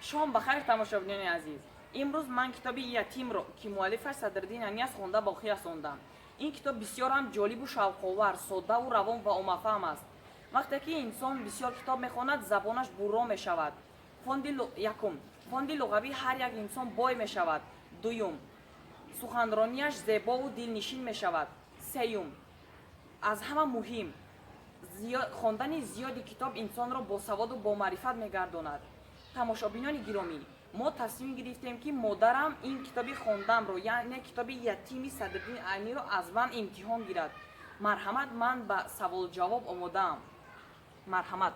Шом ба хайр, тамошобинони азиз. Имрӯз ман китоби Ятимро, ки муаллифаш Садриддин Айнӣ аст, хонда ба охир расондам. Ин китоб бисёр ҳам ҷолибу шавқовар, соддаву равон ва оммафаҳм аст. Вақте ки инсон бисёр китоб мехонад, забонаш бурро мешавад. Фонди якум, фонди луғавии ҳар як инсон бой мешавад. Дуюм, суханронияш зебову дилнишин мешавад. Сеюм, аз ҳама муҳим, хондани зиёди китоб инсонро босаводу бомаърифат мегардонад. Тамошобинони гиромӣ, мо тасмим гирифтем, ки модарам ин китоби хондамро, яъне китоби Ятими Садриддин Айниро, аз ман имтиҳон гирад. Марҳамат, ман ба саволҷавоб омодаам. Марҳамат.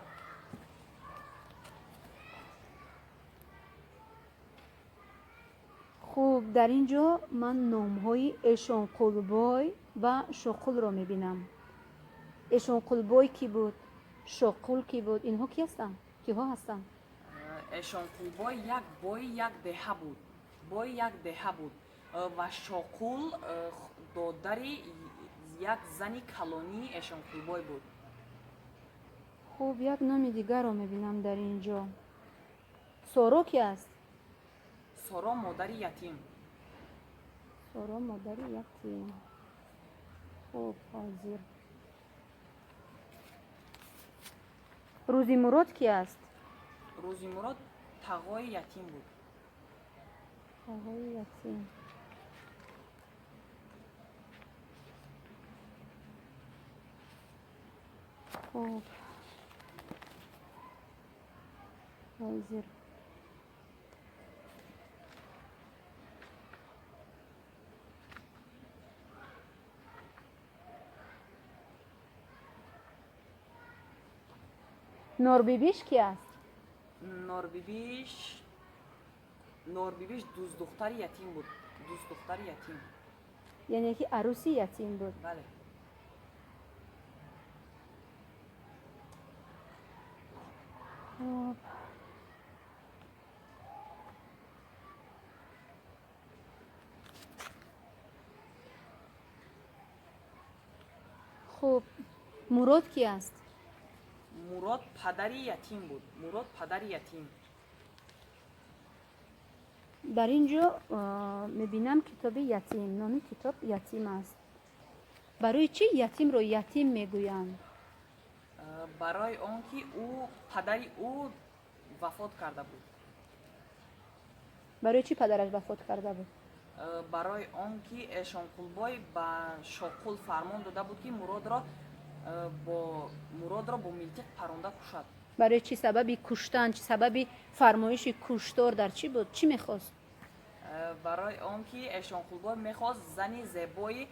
Хуб, дар ин ҷо ман номҳои Эшонқулбой ва Шоқулро мебинам. Эшонқулбой кӣ буд? Шоқул кӣ буд? Инҳо кӣ ҳастанд? Киҳо ҳастанд? Эшонқулбой як бои як деҳа буд, бои як деҳа буд, ва Шоқул додари як зани калонии Эшонқулбой буд. Хуб, як номи дигарро мебинам дар ин ҷо. Соро ки аст? Соро модари ятим. Соро модари ятим. Хуб, ҳозир. Рӯзимурод ки аст? Рӯзимурод тағои ятим буд. Тағои ятим. Хуб, ҳозир. Норбибиш ки аст? Норбибиш дӯстдухтари ятим буд, дӯстдухтари ятим. Яъне ки арӯси ятим буд? Бале. Хуб, хуб, Мурод ки аст? Мурод падари ятим буд, Мурод падари ятим. Дар ин ҷо мебинам китоби Ятим. Номи китоб Ятим аст. Барои чӣ ятимро ятим мегӯянд? Барои он ки ӯ падари ӯ вафот карда буд. Барои чӣ падараш вафот карда буд? Барои он ки Эшонқулбой ба Шоқул фармон дода буд, ки Муродро бо милтиқ паронда кушад. Барои чӣ? Сабаби куштан чӣ? Сабаби фармоиши куштор дар чӣ буд? Чӣ мехост? Барои он ки Эшонқулбой мехост зани зебои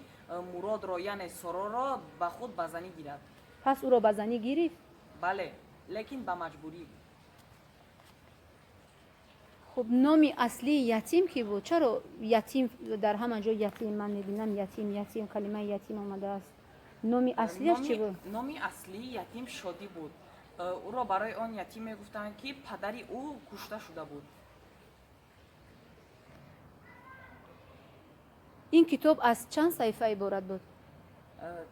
Муродро, яъне Сороро, ба худ ба занӣ гирад. Пас ӯро ба занӣ гирифт? Бале, лекин ба маҷбурӣ. Хуб, номи аслии ятим кӣ буд? Чаро ятим дар ҳама ҷо ятим ман мебинам? Ятим, ятим, калимаи ятим омадааст. Номи аслиаш чӣ буд? Номи аслии ятим Шодӣ буд. Ӯро барои он ятим мегуфтанд, ки падари ӯ кушта шуда буд. Ин китоб аз чанд саҳифа иборат буд?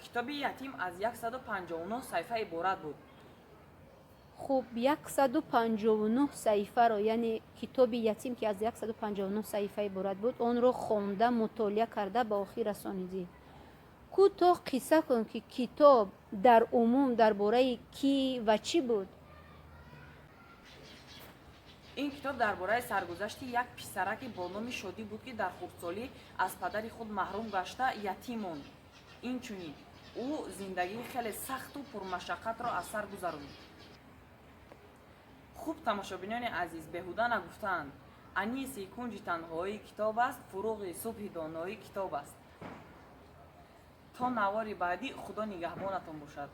Китоби Ятим аз 159 саҳифа иборат буд. Хуб, 159 саҳифаро, яъне китоби Ятим, ки аз 159 саҳифа иборат буд, онро хонда, мутолиа карда ба охир расонидӣ. Кӯтоҳ қисса кун, ки китоб дар умум дар бораи кӣ ва чӣ буд. Ин китоб дар бораи саргузашти як писараке бо номи Шодӣ буд, ки дар хурдсолӣ аз падари худ маҳрум гашта, ятим монд. Инчунин ӯ зиндагии хеле сахту пурмашаққатро аз сар гузаронид. Хуб, тамошобинони азиз, беҳуда нагуфтаанд: аниси кунҷи танҳоӣ китоб аст, фуруғи субҳи доноӣ китоб аст. То навори баъдӣ, Худо нигаҳбонатон бошад.